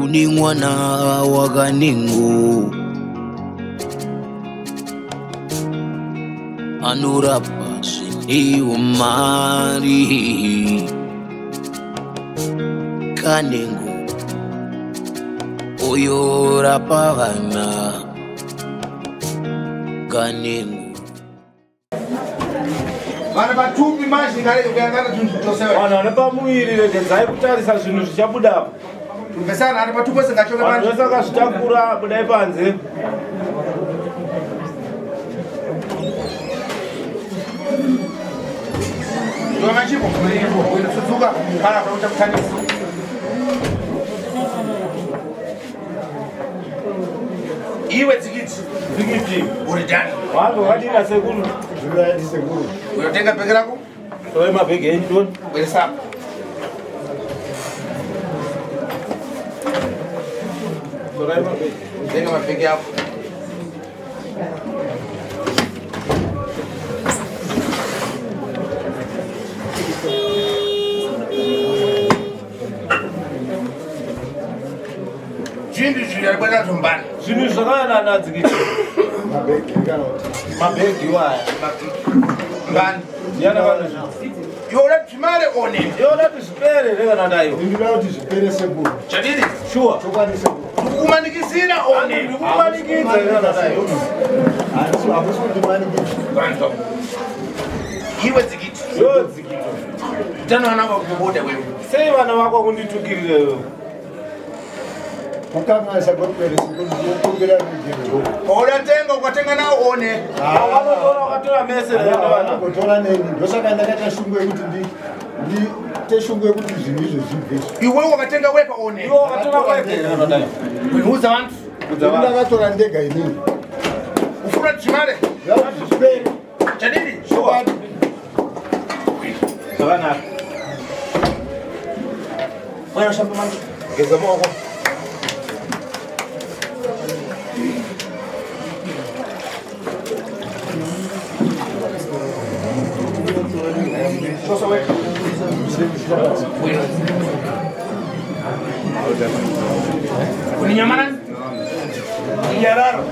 Une mwana wakanengo anorapa zvine umari kanengo uyorapa vana kanengo. Vana vatumbi manje ngarege kuyangana zvinhu zvose. Vanhu vane pamuviri regedzai kutarisa zvinhu zvichabuda apo. Tubvesana ari patumbi wese ngachoke Vanhu vese vakazvitakura budai panze. Ndona chipo. Unotsutsuka kana kuita kutanisa. Iwe dzikiti. Dzikiti. Uri dani. Wangu wakadira sekuru. Zvinoita sekuru. Unotenga bhegi rako? Torai mabhegi enyu toni. Bweresa. Torai mabhegi. Tenga mabhegi ako. Zvinhu izvi zvaibata tombani. Zvinhu izvi zvakayanana dzikiti. Mabhegi kana kuti. Mabhegi iwaya. Mbani. Yana vanhu zvi. Iwe uda kuti zvimare one. Iwe uda kuti zvipere here kana ndayo? Ndinoda kuti zvipere sekuru. Chadini? Sure. Chokwadi sekuru. Ndikukumanikisira one. Ndikukumanikidza here kana ndayo? Handisi hakusi kundimanikidza. Vanzo. Iwe dzikiti. Iwe dzikiti. Utano vana vako kuboda wewe. Sei vana vako kunditukirira iwe? Kukanganisa kwepere sekuru ndinokumbira ruregerero. Udatenga ukatenga nawo one. Wakatora wakatora mese vana. Kutora neni ndosaka ndakaita shungu yekuti ndi ndiite shungu yekuti zvinhu izvo zvibve. Iwe wakatenga wepa one. Iwe wakatora wega. Udza vantu. Ndakatora ndega inini. Ufuna chimare. Zvipere. Chadini? Chokwadi. Zvakanaka. Bwana shamba manje. Geza maoko. Sasa wewe. Uninyamana? Nyararo.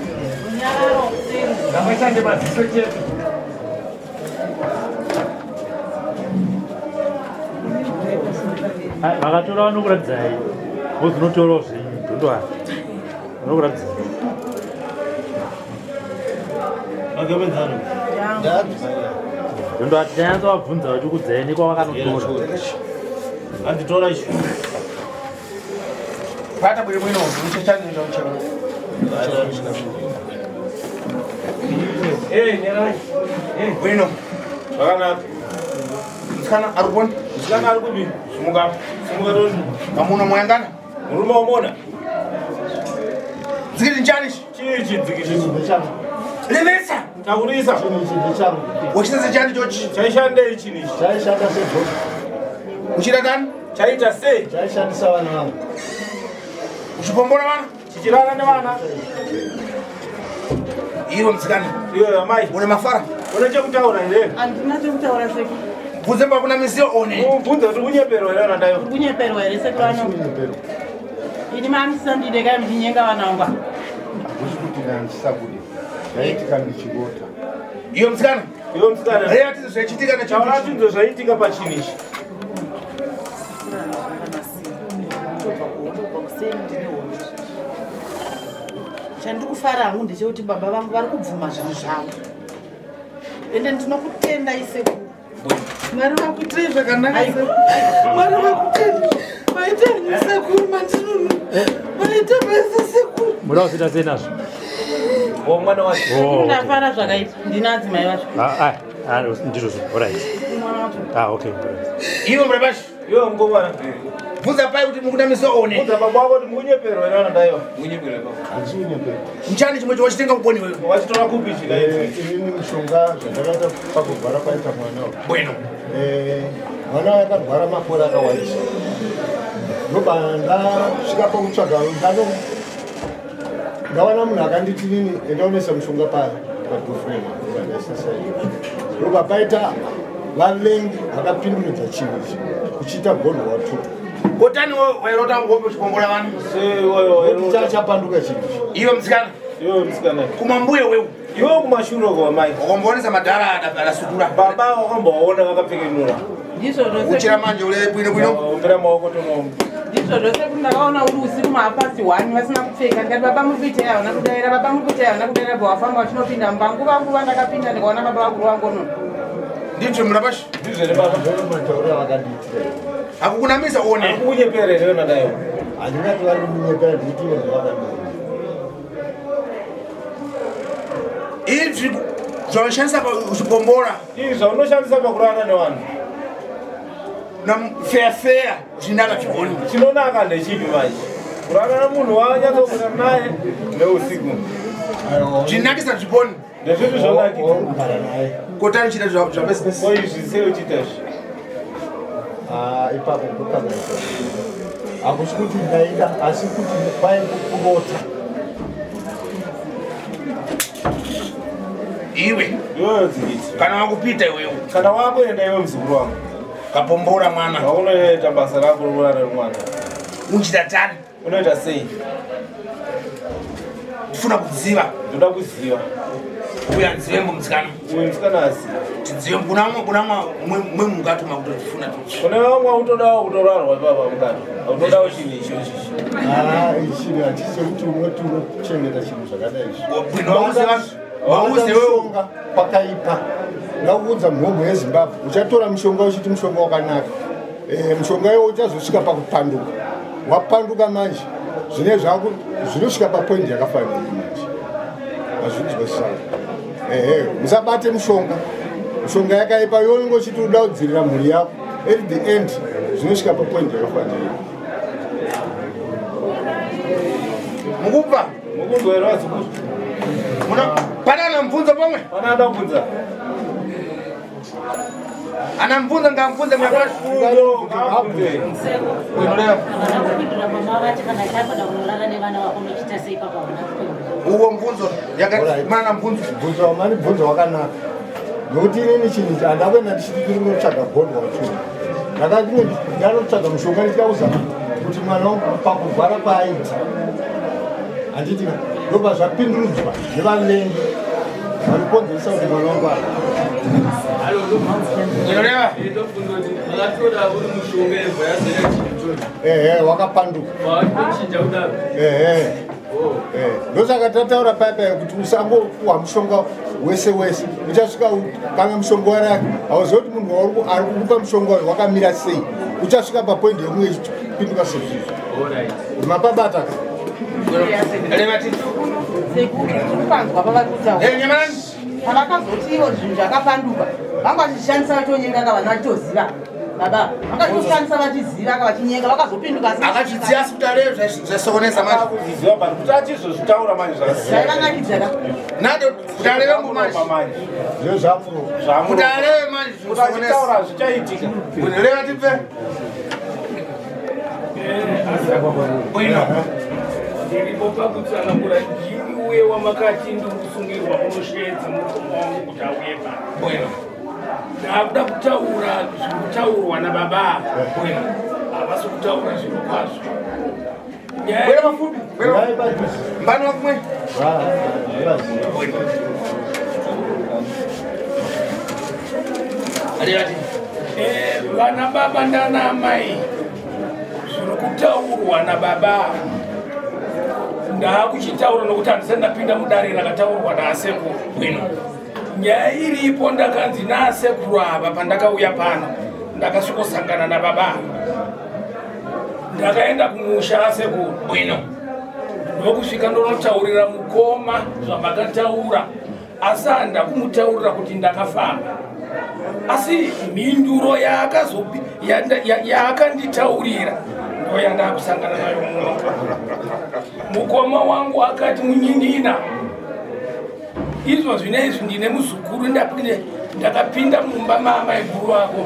Nyararo. Ngamashande maziso chete. Vakatora vanokuratidzai vozonotorawo zvenyu dhondoa vanokuratidzai. Dhondoa tichanyatsovabvunza vachikudzai nekwavakanotora. Anditora ichi. Pata bwino bwino, uchachani ndio Eh, nyarai. Eh, bwino. Zvakanaka. Msikana ari kuona? Msikana ari kupi? Simuka. Simuka toni. Kamuna moyangana. Murume wamona. Dzikiti nchani ichi? Chii chidzikiti? Levesa. Takurisa. Chinhu ichi ndechangu. Wachitadza chani chochi? Chaishandei chinhu ichi? Chaishanda sedhongi. Uchida tani? Chaita sei? Chaishandisa vana vangu. Uchipombora vana? Chichirara nevana. Iwe msikana. Iwe amai. Une mafara? Une chekutaura here? Handina chekutaura sekuru. Bvunze pakuna misiyo one. Bvunze kuti kunyeperwa here ana ndayo? Kunyeperwa here sekuru ano? Ini mamusandide kai muchinyenga vana vangu. Hakusi kuti ndandisakude. Zvaitika ndichirota. Iwe msikana. Iwe msikana. Reya tidzo zvaichitika necho. Taura tidzo zvaitika pachinhu ichi. Chandiri kufara hangu ndechekuti baba vangu vari kubvuma zvinhu zvavo. Ende ndinokutendai sekuru. Mwari vakuitirei zvakanaka sekuru. Mwari vakuitei. Maita henyu sekuru mandinunu. Maita basa sekuru. Muda kuzoita sei nazvo? Oh, mwana wacho. Oh, Ndafara zvakaita. Ndina adzimai vacho. Ah, ah, ah, ndizvo zvo. Alright. Mwana wacho. Ah, okay. Alright. Iwe murabashi. Iwe mukomana. Bvunza pai kuti mukuda misiyo one. Bvunza baba wako kuti mukunyeperwa here ana ndaiwa. Handisi kunyeperwa. Nchani chimwe chawachitenga kuboni wewe. Wachitora kupi chika Eh, inini mishonga zvandakaita pakurwara kwaita mwana uyu. Bueno. Eh, mwana akarwara makore akawandisa ndoba ndasvika pakutsvaga ndano ndawana munhu akanditi nini enda unoisa mushonga padofrema ndoba paita vavengi vakapinduridza chinhu ichi kuchiita gonho watu. Kotani wairota hope uchikombola vanhu. Chapanduka chinhu. Iwe musikana. Iwe musikana. Kumambuye wewe. Iwe kumashure kwa mai. Wakamboonesa madhara adasudura. Baba wakambowaona vakapfekenura. Uchira manje ule bwino bwino. Ombera maoko tonoomba. Ndizvo zvose kuti ndakaona uri usiku maapasi 1 vasina kupfeka, ndikati baba muri kuitei? Hauna kudaira. Baba muri kuitei? Hauna kudaira. Bva wafamba vachinopinda mumba, nguva nguva ndakapinda ndikaona baba vakuru vangono. Ndizvo murapashi. Ndizvo here baba? Matauriro avakandiitira. Hakukunamisa uone. Hakukunyepera here nadaiwo? Handingati vari kundinyepera ndikuti ivo zvavakandiitira. Izvi zvaunoshandisa uchipombora. Izvi zvaunoshandisa pakurara nevanhu. Feya zvinaka zvigoni. Chinonaka ndechipi manje? Kurara nemunhu wanyatsokuda naye neusiku. Zvinakisa zvigoni. Ndezvipi zvonakisa? Kugara naye. Kotani chita zvapesipesi. Ko izvi sei uchiita izvi? Ah, ipapo kukanganisa. Hakusi kuti ndaida asi kuti kwai kurota. Iwe. Iwewe dzikiti. Kana wakupita iwewe. Kana wakuenda iwe muzukuru wangu. Kapombora mwana. Waunoita basa rako rokurara nemwana. Uchita tani. Unoita sei? Ndifuna kuziva. Ndoda kuziva. Uya nzvimbo musikana. Uyu musikana aziva. Tidzive kuna mwe mwe mukatuma kutotifuna tuchi. Kune vamwe autodawo kutorarwa ipapa mukati. Autodawo chinhu ichochi. Ah, ichi hachisi chekuti unoti unochengeta chinhu zvakadai izvi. Bwino wauze wewe. Mishonga kwakaipa. Ndakuudza mhomho yeZimbabwe, uchatora mushonga uchiti mushonga wakanaka. Mushonga iwo uchazosvika pakupanduka. Wapanduka manje, zvine zvako zvinosvika papoindi yakafanira manje. Hazvinzwisisa. Ehe, musabate mushonga. Mishonga yakaipa iwe unenge uchiti unoda kudzivirira mhuri yako. At the end zvinosvika papoindi yakafanira. Mukubva. Mukubva here vazukuru? Muna pana ana mubvunzo pamwe? Pana ada kubvunza. Ana mubvunzo ngamubvunze murapashi. Kupindura mama vati kana chakuda kunorara nevana vako unochiita sei papa hauna kupindura. Uwo mubvunzo yakamana mubvunzo. Mubvunzo wamani mubvunzo wakanaka. Nokuti inini chinhu ichi handina kuenda ndichiti ndiri kunotsvaga gondwa kuchuru. Ndakati ndanotsvaga mushonga ndichida kuzama kuti mwana wangu pakurwara kwaaita. Handiti ndobva zvapindurudzwa nevavengi vanokonzeresa kuti mwana wangu afa. Unoreva? Ehe, wakapanduka. Ehe. Ndosaka tataura paya paya kuti usangopuwa mushonga wese wese. Uchasvika kana mushonga waraka hauzivi kuti munhu ari kukupa mushonga uyu wakamira sei. Uchasvika papoindi yekunge ichipinduka sezvizvi. Mapabata ka? Sekuru tiri kupanzwa pavari kutaura. Pavakazoti ivo zvinhu zvakapanduka vanga vachishandisa vachitonyenga ka vanhu vachitoziva. Baba vakatoshandisa vachiziva ka vachinyenga vakazopinduka asi Akazviziva asi kuti areve zvasokonesa manje. Akuziziva but kuti achizozvitaura manje zvakasiyana. Zvaivanakidza ka? Nado kuti areve ngo manje. Manje. Zviro zvamuropa. Kuti areve manje Kuti achitaura zvichaitika. Reva tipe. Bwino. Ndiripo pakutsanangura ndini uye wamakati ndiri kusungirwa unosheedza mukoma wangu kuti auye pano. Bwino. Ndakuda kutaura zviri kutaurwa nababa. Bwino. Havasi kutaura zviro kwazvo. Bwera mafupi. Bwera. Mbani wakumwe. Bwino. Areva ti. Vana baba ndana amai, zviri kutaurwa nababa ndaakuchitaura nokuti handisati ndapinda mudare rakataurwa naasekuru. Bwino. Nyaya iripo ndakanzi naasekuru ava pandakauya pano ndakasvikosangana nababa. Ndakaenda kumusha asekuru. Bwino. Ndokusvika ndonotaurira mukoma zvamakataura, asi handa kumutaurira kuti ndakafamba. Asi mhinduro yaakanditaurira ndo yandakusangana nayo muno. Mukoma wangu akati munyindina izvo zvinezvi ndine muzukuru ndakapinda mumba maamaiguru vako.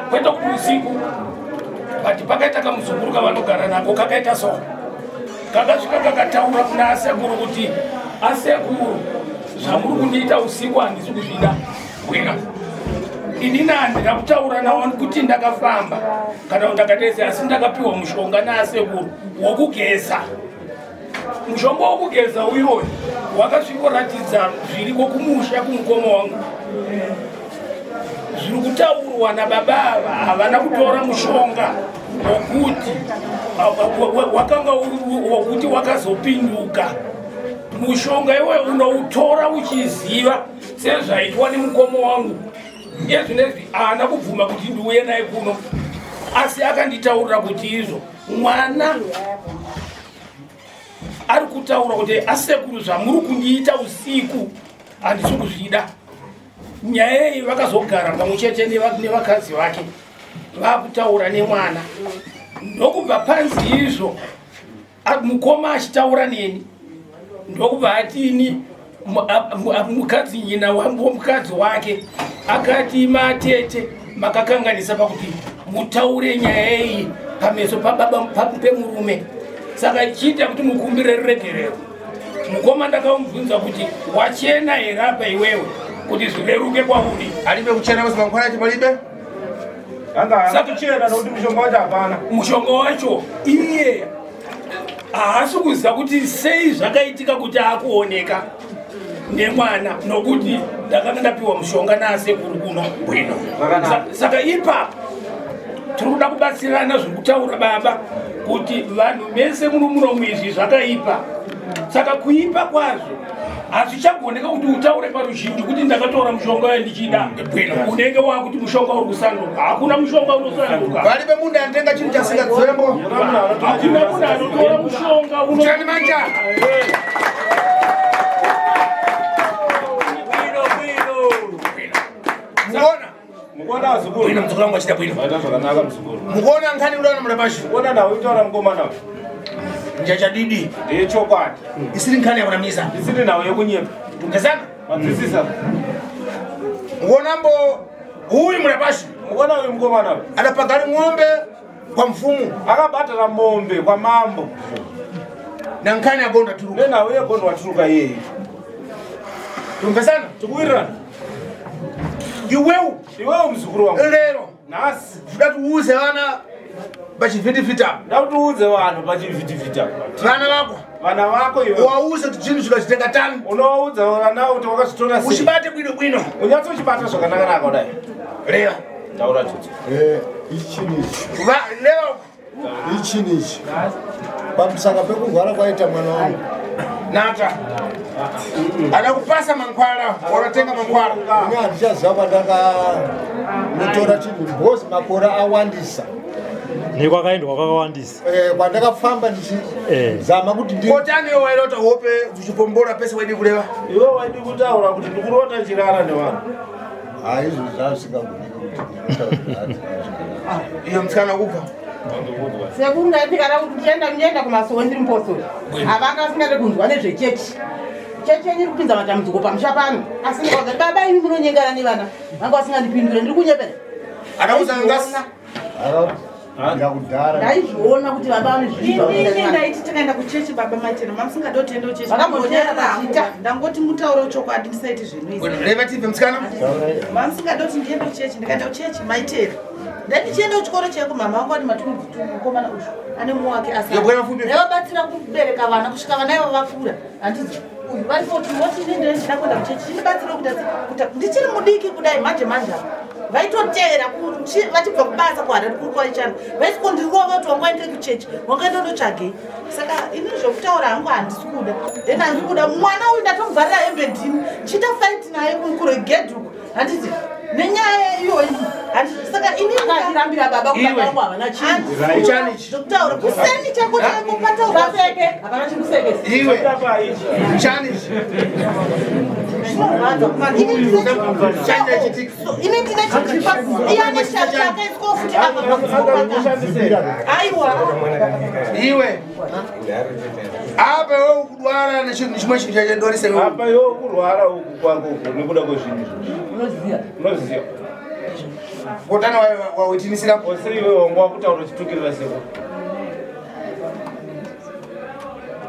Kwete kuti usiku, but pakaita kamuzukuru kavanogara nako kakaita so. Kakasvika kakataura kuna asekuru kuti asekuru zvamuri kundiita usiku handisi kuzvida. Bwino. Inini handina kutaura nawo kuti ndakafamba kana kuti ndakatese, asi ndakapiwa mushonga naasekuru wokugeza. Mushonga wokugeza uyoyo wakasvikoratidza zviriko kumusha kumukoma wangu. Zviri kutaurwa nababa ava, havana kutora mushonga wokuti wakanga wokuti wakazopinduka. Mushonga iwe unoutora uchiziva sezvaitwa nemukoma wangu. Iye zvinezvi haana kubvuma kuti ndiuye naye kuno, asi akanditaurira kuti izvo mwana ari kutaura kuti, "Asekuru, zvamuri kundiita usiku handisi kuzvida." Nyaya iyi vakazogara pamwe chete nevakadzi vake, vakutaura nemwana, ndokubva panzi izvo mukoma achitaura neni, ndokubva atini mukadzi, nyina womukadzi wake, akati, "Matete makakanganisa pakuti mutaure nyaya iyi pameso pababa pemurume, saka chiita kuti mukumbire ruregerero." Mukoma ndakamubvunza kuti, "Wachena here apa iwewe kuti zvireruke kwauri?" Alibe kuchena kwese, mangwana acho palibe. Anga haana kuchena nokuti mushonga wacho hapana. Mushonga wacho iye haasi kuziva kuti sei zvakaitika kuti akuoneka nemwana, nokuti ndakanga ndapiwa mushonga naasekuru kuno bwino. Saka ipapo tiri kuda kubatsirana zviri kutaura baba kuti vanhu vese muno munomu izvi zvakaipa. Saka kuipa kwazvo hazvichagoneka kuti utaure paruzhinji kuti ndakatora mushonga uyo ndichida bwino. Unenge wakuti mushonga uri kusanduka. Hakuna mushonga unosanduka. Palibe munhu anotenga chinhu chasingadzembo. Hakuna munhu anotora mushonga uno. Chani manja. Mukuona? Mukuona, azukuru? Bwino, muzukuru wangu achita bwino. Maita zvakanaka, muzukuru. Mukuona nkhani ulana mulapashi? Mukuona nawo itaura mukomana uyu. Njachadidi. Ndeyechokwadi. Isiri nkhani yakunamisa. Isiri nhau yekunyepa. Tungezana? Manzwisisa. Mukuona mbo huyu mulapashi? Mukuona uyu mukomana uyu. Adapagari ng'ombe kwa mfumu. Akabhadhara mombe kwamambo. Na nkhani yagonda turuka. Nenhau yegondo waturuka iyeyi. Tungezana? Tikuwirirana. Iwewu. Iwewe muzukuru wangu. Lero. Nhasi. Fuda tiuze vana pachivhitivhiti apa. Ndakuti uudze vanhu pachivhitivhiti apa. Vana vako. Vana vako iwe. Wauze kuti chinhu chikachitenga tani. Unowaudza vana kuti wakazvitora sei. Uchibate bwino bwino. Unyatsochibata zvakanaka-naka kudai. Leva. Taura tutu. Ichini ichi? Leva. Ichini ichi? Pamusaka pekurwara kwaita mwana wangu. Nata. Ada kupasa mankwara, wakatenga mankwara. Ini handichaziva kwandakanotora chinhu because makore awandisa. Nekwakaendwa kwakawandisa. Kwandakafamba ndichizama kuti ndi Kotani iwe wairota hope dzichipombora pese waidi kureva. Iwe waidi kutaura kuti ndikurota chirara nevanhu. Haizvo zvazvisingagoneki kuti Iyo musikana kubva. Sekuru, ndaiti kana kuti ndichienda, ndienda kumasowe ndiri mupostori, havanga asingade kunzwa nezvechechi. Chechi yenyu iri kupinza matambudziko pamusha pano. Asi ndikaudza, "Baba, imi munonyengana nevana," vanga vasingandipindure. Ndiri kunyepera? Akaudza ngasi. Ndakudhara. Ndaizviona kuti baba vane zvinhu. Inini ndaiti tikaenda kuchechi, baba Machena, mamusingadotienda kuchechi. Vakambotera vachita. Ndangoti mutaure chokwadi, ndisaiti zvinhu izvi. Leva tive musikana. Mamusingadoti ndiende kuchechi, ndikaenda kuchechi maitera. Ndandichienda kuchikoro cheko, mama vangu vati matunzi mukomana uyu ane mumwe wake asi Yobwera fupi. ndaivabatsira kubereka vana kusvika vana ivo vakura, handizi uyu vari 14 woti inini ndinoda kuenda kuchechi chindibatsira kuita ndichiri mudiki kudai. Manje manje apa vaitotera vachibva kubasa kuHarare kuri kwaichana, vaisikondirova kuti wanga waendei kuchechi, wanga enda ndotsvagei. Saka ini zvokutaura hangu handisi kuda, then handisi kuda mwana uyu. Ndatomuvharira hembe ndini chiita fight naye kuregedhi uku, handiti nenyaya iyoyi, handiti? Saka ini Akachirambira baba kuti baba vangu havana chinhu. Chani ichi. Zvokutaura kuseni chako chako pataura. Vaseke, hapana chikusekesa. Iwe. Chani ichi. Zvinorwadza. Ini ndine chichipa, iye ane shavi akaiswawo futi apa pakuzipa. Aiwa. Iwe. Apa iwe ukudwara nechinhu chimwe, chinhu chachandwarisa iwe. Apa iwe kurwara uku kwako uku nekuda kwezvinhu izvozvi. Unoziva. Unoziva. Kotana wawitinisira. Ose iwe wanga wakutaura uchitukirira sekuru.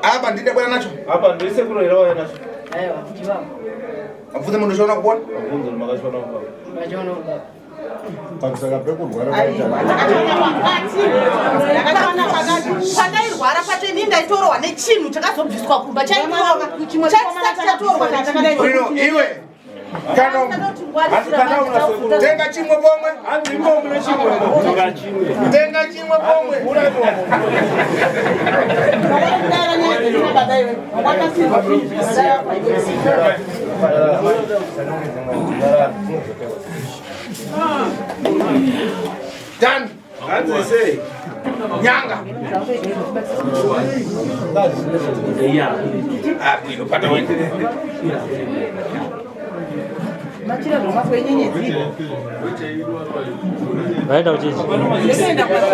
Apa ndine bwana nacho. Apa ndesekuru here wauya nacho? Aiwa, chivavo. Abvunze munhu uchiona kupona. Abvunze makachona kubaba. Vachiona kubaba. Pamusaka pekurwara vaita. Ndakachiwana pakati pandairwara pacho inini ndaitorohwa nechinhu chakazobviswa kumba chaitorwa chatisati chatorwa. Bwino iwe kana tenga chimwe pomwe, tenga chimwe pomwe. Done. Hanzi sei? Nyanga. Ah, bwino pata wena. Machira zvomaswe nyenyedzi. Vaenda kuchechi.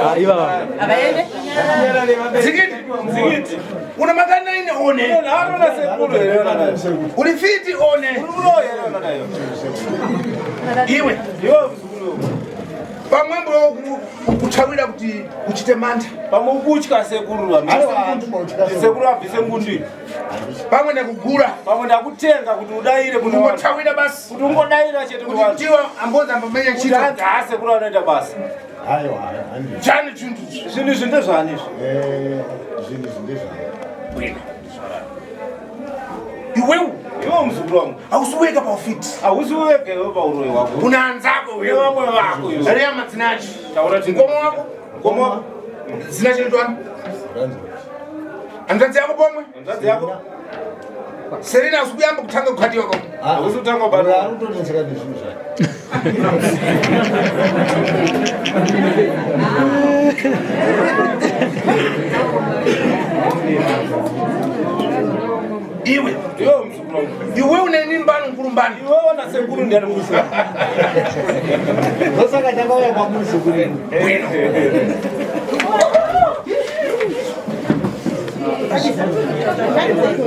Ah, ivava. Havaende. Zikiti. Zikiti. Una makanaine one. Harona sekuru here vana. Uri fiti one. Uri here vana nayo. Iwe. Iwe mzukuru. Pamwembo kuchawira kuti uchite manta. Pamwe ukutya sekuru sekuru abvise ngundu. Pamwe nekugura. Pamwe ndakutenga kuti udaire kune vanhu. Ungochawira basi. Kuti ungodaira chete kuti ndiwe ambonzi ambomenya Kuti chito. hanzi ha sekuru anoita basa. Aiwa, handi. Chani chintu ichi. Zvinhu izvi ndezvani izvi? Zvinhu izvi ndezvani. Bwino. Iwewe. Iwe muzukuru wangu. Hausi wega paufiti. Hausi wega iwe pauroyi hwako. Una anzako Une vamwe vako iwe. Reya madzinachi. Taura chinhu. Mukoma wako. Mukoma wako. Zina chinoitwani? Hanzvadzi yako pomwe? Hanzvadzi yako. Serena hausi kuyamba kutanga kukatiwa komwe. Hausi kutanga kubatwa. Ari kutonetseka nezvinhu zvake. Iwe. Iwe muzukuru wangu. Iwe une nimbani mkurumbani. Iwe wana sekuru ndiani muzukuru. Ndosaka takauya kwamuri sekuru. Bwino.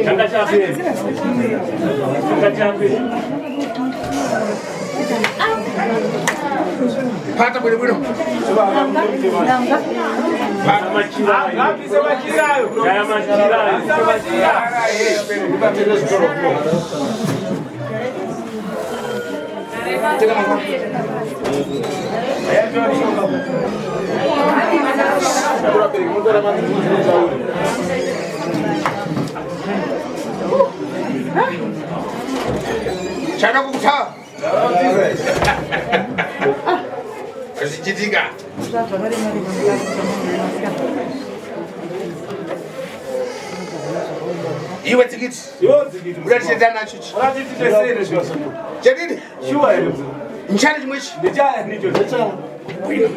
Changa chapera. Changa chapera. Pata bwino bwino. Ngabvise machira ayo. Chaya machira. Bvisa machira. Tenga mangwana. Chada kukutava. Zvichiitika. Iwe tsikiti. Iwe tsikiti. Uratichita nacho ichi. Uratichite sei nezviwa sekuru? Chadini? Shuwa here muzukuru. Nchani chimwe ichi? Ndechaya ndicho. Ndechaya. Bwino.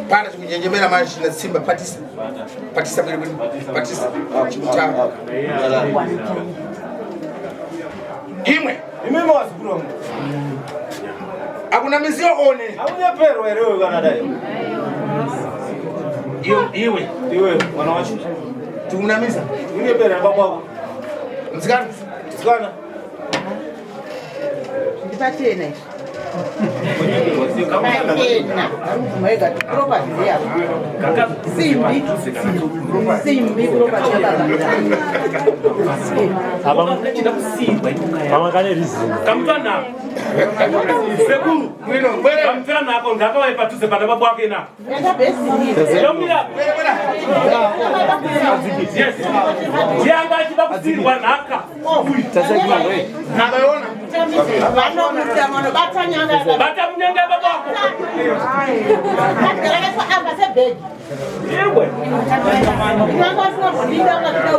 Pana chikunjenjemera manje chine simba patisa. Patisa bwino bwino. Patisa. Chikutava. Imwe. Imimi wazukuru wangu. Hakuna miziyo one. Haunyeperwa here wewe kana dai? Iwe iwe. Iwe mwana wacho. Tikunamisa. Unyepera baba wako. Mtsikana. Mtsikana. Ndipachena izvi. Pachena. Mega property ndeyako. Simbi. Simbi property yababa. Pamwe kane reason. Kamutana. Sekuru. Kamutana ako ndakauya padhuze pana baba wake na. Enda bhesi. Yomira. Yes. Ndiye anga achida kusirwa nhaka. Nhaka yona. Vanomuta vanobata nyanga yababa. Bata munyanga yababa wako. Rakaiswa apa sebhegi. Iwe. Nyanga asina kulinda ungatida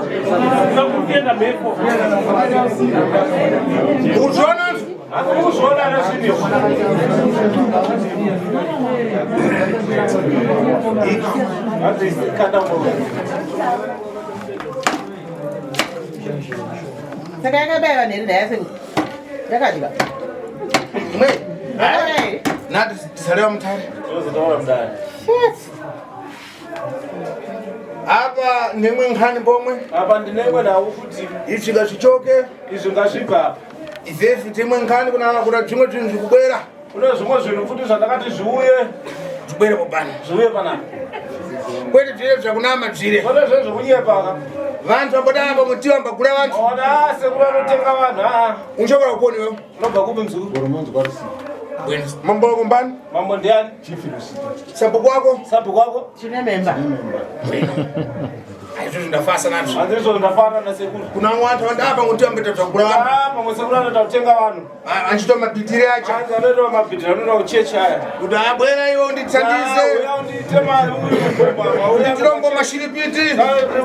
Unokutenda mhepo. Uzvona? Uzvona ana zvinhu. Hanzi kanda muromo. Saka yakabaiwa nhere nhaya sekuru. Yakadya. Imwe. Yakabaiwa here? Nati tisarewa mutare. Tinozotaura mudare. Shit. Apa ndimwe nkhani pomwe. Apa ndine imwe nhau futi. Izvi ngazvichoke. Izvi ngazvibva apa. Izvezvi timwe nkhani kuna kuna zvimwe zvinhu zvikubwera. Kune zvimwe zvinhu futi zvandakati zviuye. Zvibwere popano. Zviuye panapa. Kwete zvire zvakunama zvire. Kwete zvire zvekunyepa ka. Vantu vambodava pamuti vambagura vantu. Ona sekuru anotenga vanhu aa. Unchokora kuponi wewe. Unobva kupi muzukuru? Goromonzi kwaRusika. Mambo wako mbani? Mambo ndiani? Sabhuku wako? Sabhuku wako? Chine memba. Izvozvo ndafasa nazvo. Handizvo ndafana nasekuru. Kuna vamwe vanhu vanda apa ngokuti vamboita zvakura vanhu. Ah, pamwe sekuru anoita kutenga vanhu. Achiita mabhidhiri acho. Anzi anoita mabhidhiri anoita kuchechi aya. Kuti abwera iwe unditsandize. Uya undiite mari uyu baba. Uya Ndirongo mashiripiti.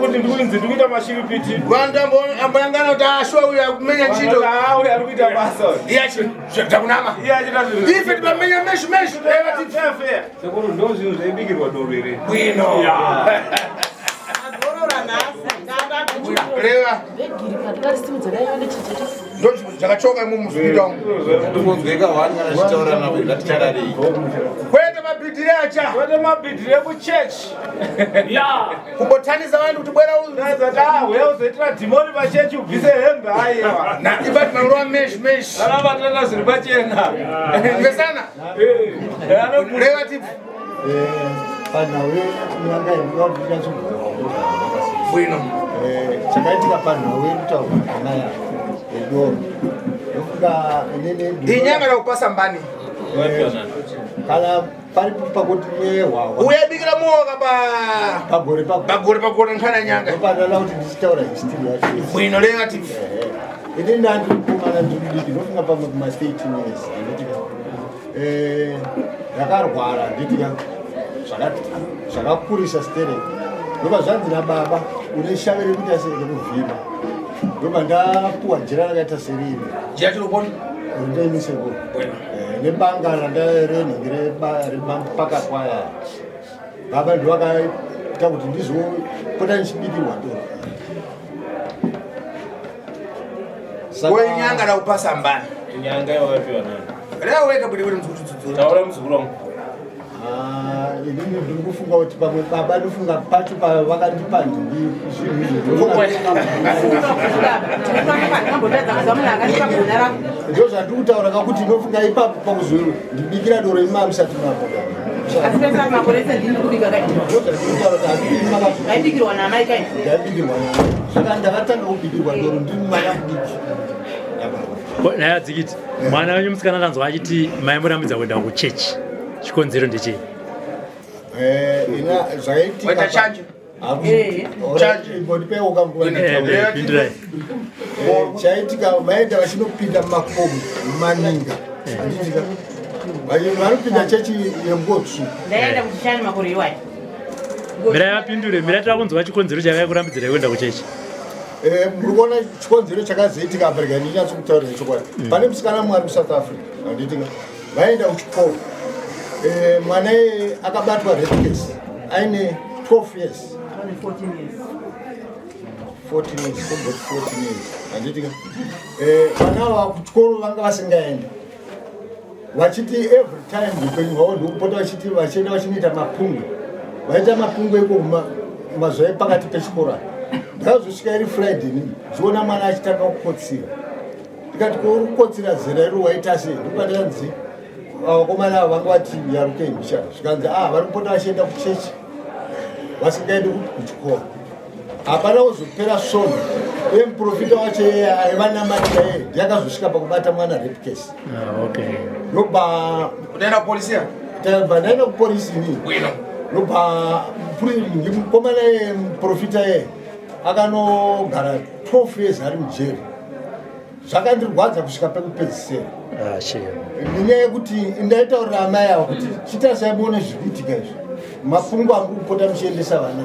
Kuti ndikuinzi ndikuita mashiripiti. Vanhu amboyangana kuti ashuwa uyu akumenya ntchito. Ah, uyu ari kuita basa. Iye achi zvakunama. Iye achiita zvinhu. Ife tipamenya meshu meshu. Fair fair. Sekuru ndo zvinhu zvaibikirwa doro here? Bwino. Reva. Ndo zvakachoka imomo muzvipita umu. Kunzweka wani kana tichitaura navo ngatichararei. Kwete mabhidhiri acha. Kwete mabhidhiri ekuchechi. Kumbotanisa vanhu kuti bwera uyu. Ah, uya uzoitira dhimoni pachechi ubvise hembe aiwa. Na ibati maruwa mesh mesh. Vana vatenda zviri pachena. Vesana. Reva tipu. Panhau yenyanga Bwino. Chakaitika panhau yekutaurwa panaya yedoro ndofunga inini Inyanga nakupasa mbani. Kana paripo pakuti nehwawa Uyabikira muoka pa pagore pagore pagore nkhana nyanga. Ndopanana kuti ndichitaura history yacho. Bwino reva tipu. Ini ndandiri mukomana ndiri mudiki ndofunga pamwe kuma 13 years anditika ndakarwara nditika zvakakurisa stereki ndobva zvanzi nababa une shave rekuita sei rekuvhima ndobva ndapuwa jira rakaita seriri Jira chiruponi? rindoimiseko nebanga randarenhingi remapakatwa aya baba ndovakaita kuti ndizopota ndichibikirwa doro. Wenyanga nakupasa mbani. Nyanga yawapiwa nani? Reva wega bwino bwino mzukuru. Taura muzukuru wangu. Ah, inini ndiri kufunga kuti pamwe baba ndofunga pacho pavakandipa ndingi zvinhu izvo ndo zvandiri kutaura kakuti ndofunga ipapo pakuzondibikira doro ima musati mapo. Asi pesa makore ese ndini kubika kai. Ndaibikirwa namai kai. Ndaibikirwa namai. Saka ndakatanga kubikirwa doro ndiri mwana mudiki. Nhaya dzikiti mwana wenyu musikana tanzwa achiti maimurambidza kuenda kuchechi, chikonzero ndechei? Ina zvakaitika Waita chanje. Imbondipewo kanguva. Pindurai. Chaitika vaenda vachinopinda mumakomo mumaninga handitika vanopinda chechi yenguo tsvuku. Ndaenda kuchishani makore iwayo. Mirai vapindure, mirai tava kunzwa chikonzero chakaikurambidzirai kuenda kuchechi. Muri kuona chikonzero chakazoitika apa, rega ndinyatso kutaurira chokwadi. Pane musikana mwari muSouth Africa handitika vaenda kuchikoro. Mwana iyeye akabatwa rape case aine 12 years. Ane 14 years. 14 years, kumboti 14 years handitika. Vana ava kuchikoro vanga vasingaenda vachiti every time upenyu hwavo ndokupota vachiti vachienda vachinoita mapungwe, vaita mapungwe iko mazuva epakati pechikoro aya. Ndakazosvika iri Friday nini ndichiona mwana achitanga kukotsira, ndikati, "Ko uri kukotsira zera iri waita sei?" Ndopandakanzi vakomana ava vanga vati yarukei mbichana, zvikanzi a vari kupota vachienda kuchechi vasingaendi kuchikoro. Hapana kuzopera svondo uye muprofita wacho iye aivanamatira iye ndiye akazosvika pakubata mwana rape case. Ah, okay. Ndobva Unaenda kupolisi? Tabva ndaenda kupolisi inini. Bwino. Ndobva mukomana iye muprofita iye akanogara 12 years ari mujeri. Zvakandirwadza kusvika pekupedzisira. Ah, shame. Nenyaya yekuti ndaitaurira amai ava kuti chitasai muone zviri kuitika izvi, mapungu angu kupota muchiendesa vana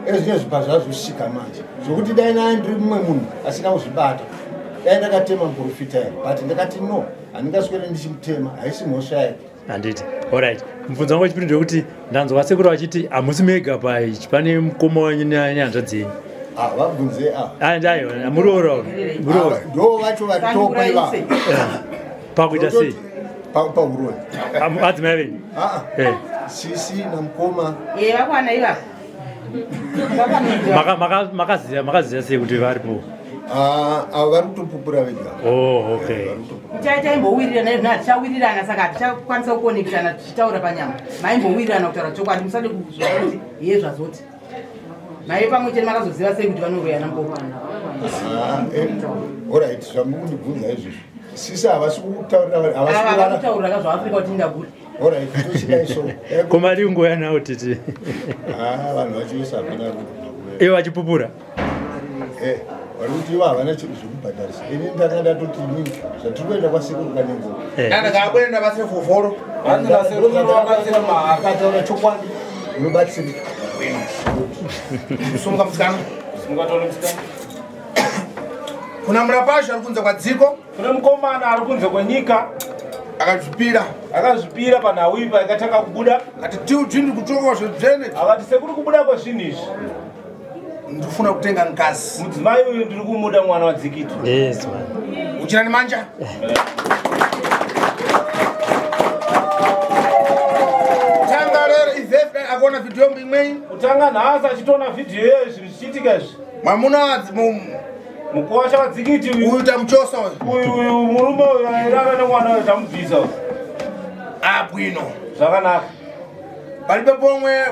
ezvine zvibva zvazosvika manje zvokuti dai naa ndiri mumwe munhu asina kuzvibata dai ndakatema muprofita here, but ndakati no, handingaswere ndichimutema, haisi mhosva yake. Handiti, alright, mubvunzo wangu wechipiri ndewekuti ndanzwa sekuru vachiti hamusi mega paichi, pane mukoma wenyu nehanzvadzi yenyu. Ah, vabvunze ava. Aiwa, muroora, muroora. Ndo vacho varitopa ivava. Pakuita sei? Pauroi? Adzimai venyu. Ah, sisi namukoma. Ye vakwana ivava. Makaziva sei kuti varipo? Ah, ava vari kutopupura vega. Oh, okay. Taimbowirirana izvino hatichawirirana, saka hatichakwanisa kukonekitana tichitaura panyama. Maimbowirirana kutaura chokwadi, musade kuzwa kuti iye zvazoti maive pamwe chete. Makazoziva sei kuti vanoroyana mukoma? Ah, alright, zvamuri kundibvunza izvozvo. Sisi havasi kutaurira vanhu, havasi kurara. Kutaurira ka zvaafrica kuti ndagura. Alright, tochidai so. Komari ungoya nawo tete. Ah, vanhu vacho vese hapana ari kubva. Ivo vachipupura. Eh, vari kuti ivo havana chinhu zvekubhadharisa. Ini ndanga ndatoti inini zvatiri kuenda kwasekuru Kanengo. Nana kakwenda basi foforo. Akataura chokwadi unobatsirika. Sunga musikana. Sunga tone musikana. Kuna murapasha ari kunze kwadziko. Kune mukomana ari kunze kwenyika. Akazvipira. Akazvipira panhau iyi paikatanga kubuda. Ati tiu dzvinhu kutoka zvedzvene. Akati sekuri kubuda kwezvinhu izvi. Ndifuna kutenga ngazi. Mudzimai uyu ndiri kumuda mwana wadzikiti. Yes man. Uchirani manja. Tanga lero izefe akuona video imweni. Kutanga nhasi achitoona vhidhiyo iyoyo zvinhu zvichiitika izvi. Mwamuna mukuwasha wadzikiti uyu. Uyu tamuchosa uyu. Uyu uyu murume uyu airara nemwana uyu tamubvisa uyu. Abwino. Zvakanaka. Palibe pomwe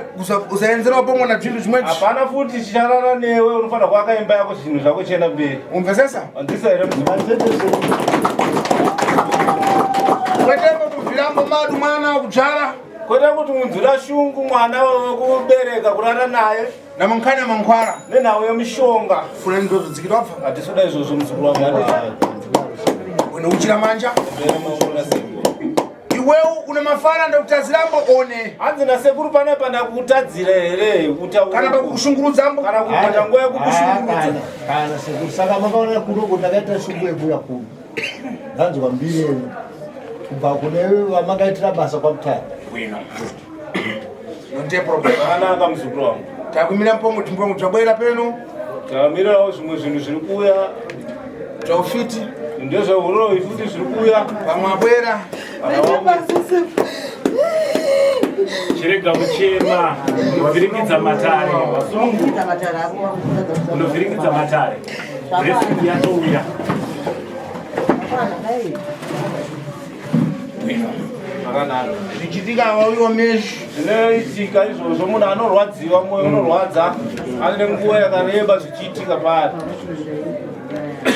usaenzerawo pomwe na zvinhu zvimwe. Hapana futi chicharara newe unofanira kuaka imba yako zvinhu zvako chienda mberi. Umvesesa? Andisa here mudzimai? Kwete kubvirambo madu mwana kudzvara. Kwete kuti munzwira shungu mwana wekubereka kurara naye. Namankhani amankhwala. Nenhau yemishonga. Funa ndozo dzikitwa pfa. Hatisoda izvozvo muzukuru wangu. Wena uchira manja. Iwewe une mafana ndokutadzirambo one. Hanzi nasekuru panapa ndakutadzira here Kana pakukushungurudzambo. Kana kupata nguva yekukushungurudza. Kana sekuru saka makaona kunoko ndakaita shungu yekuuya kuno. Ndanzwa mbiri yenyu kubva kune vamakaitira basa kwaMutare. Bwino. Ndiye problem. Zvakanaka muzukuru wangu. Takumira mpongo timpongo tabwera peno. Tamirirawo zvimwe zvinhu zviri kuuya. Taufiti. Ndezvehuroyi futi zviri kuuya. Vamwe abwera. Chirega kuchema, unovhiringidza matare, vasungu. Unovhiringidza matare. Blessing yatouya. Zvakanaka. Zvichitika wauyiwa meshi. Zvinoitika izvozvo munhu anorwadziwa mwoyo unorwadza ane nguva yakareba zvichiitika paari.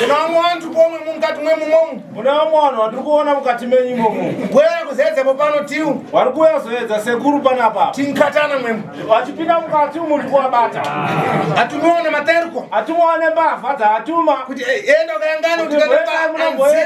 Kuna vamwe vantu pomwe mukati mwemu momu. Kuna vamwe vanhu vatiri kuona mukati menyu imomo. Bwera kuzoedzapo pano tiu. Vari kuuya kuzoedza sekuru panapa. Tinkatana mwemu. Vachipinda mukati umu ndiri kuvabata. Atumiwa nematerko. Atumiwa nembavha dzaatuma. Kuti enda ukayangana kuti kana one.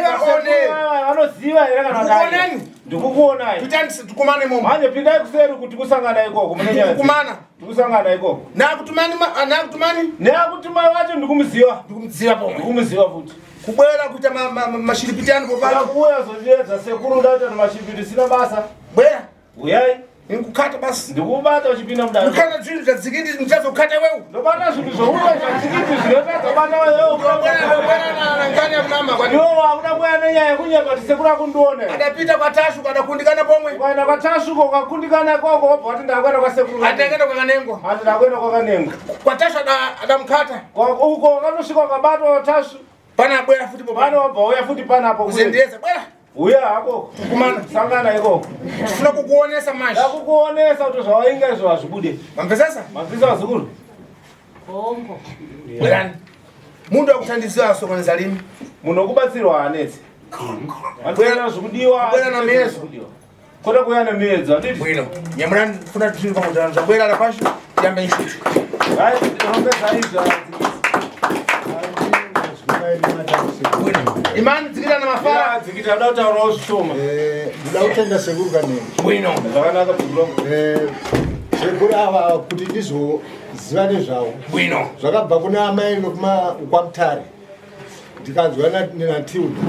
Vanoziva here kana Ndikukuonani. Ndikukuonai. Kuti tikumane momo. Manje pindai kuseri kuti kusangana ikoko mune nyaya. Tikumana. Tikusangana ikoko. Nakutumani nakutumani? Neakutumai wacho ndikumuziva. Ndikumuziva pomwe. Ndikumuziva futi. Kubwera kuita mashiripiti ano popano. Kuuya zochiedza sekuru uda kuita mashiripiti sina basa. Bwera. Uyai. Ndikukata basi. Ndikubata uchipinda mudare. Ndikukata zvinhu zvadzikiti ndichazokata wewe. Ndobata zvinhu zvouya zvadzikiti zvinotadza bata wewe. Bwera na ngani ya mama kwa. Iwe wakuda kuya nenyaya yekunyepa kuti sekuru akundione. Adapita kwa Tashu kadakundikana pomwe. Ukaenda kwa Tashu ukakundikana ikoko wobva wati ndakuenda kwa sekuru. Ataenda kwa Kanengo. Ati ndakuenda kwa Kanengo. Kwa Tashu adamkata. Uko wakatosvika ukabatwa kwa Tashu. Pana bwera futi popo. Pana wabva uya futi panapo. Kuzendereza bwera. Uya hako. Kumana. Sangana ikoko. Tifuna kukuonesa manje. Ndakukuonesa kuti zvawainga izvo hazvibude. Mamvesesa? Mamvesesa vazukuru. Hongo. Bwerani. Mundu akutandisiwa asokoneza lini. Munhu okubatsirwa haanetsi. Bwera zvikudiwa. Bwera na miezo. Kwete kuuya nemiedzo handiti? Bwino. Nyamurani funa tiri pamudhara zvabwera rapashi yambe nshutu. Hai rongedza izvi. Imani dzikita na mafara. Dzikita da kutaurawo zvishoma. Ndoda kutenda sekuru Kanengo. Bwino. Zvakanaka muzukuru. Sekuru ava kuti ndizoziva nezvavo. Bwino. Zvakabva kuna amai kwamutare. Ndikanzwa naTilda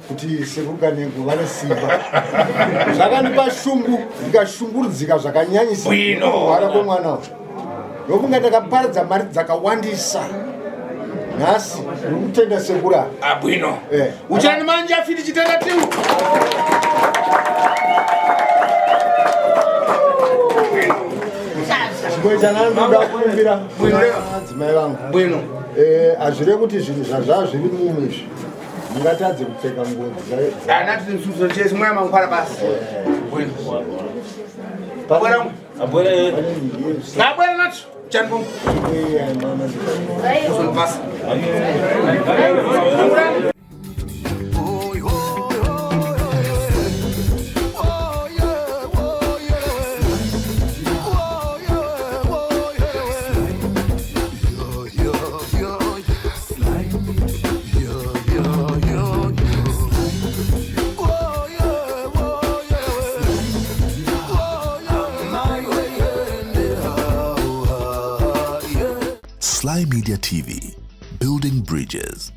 kuti sekuru Kanengo vane simba. Zvakandipa shungu ndikashungurudzika zvakanyanyisa. Bwino. Kurwara kwemwana uyu. Ndofunga ndakaparadza mari dzakawandisa. Nhasi ndiri kutenda sekuru ava. Abwino. Uchani manje afiti chitenda tiu. Chimwe chandandoda kukumbira madzimai vangu. Bwino. Hazvirevi kuti zvinhu zvazvaa zviri mumu izvi mungatadze kupfeka nguo Ana tiri msuzo chese mwana mangwara basi. Bwino. Bwera. Abwera. Abwera nacho. Chani pomwe. Uzonipasa. Oi, Sly Media TV, building bridges.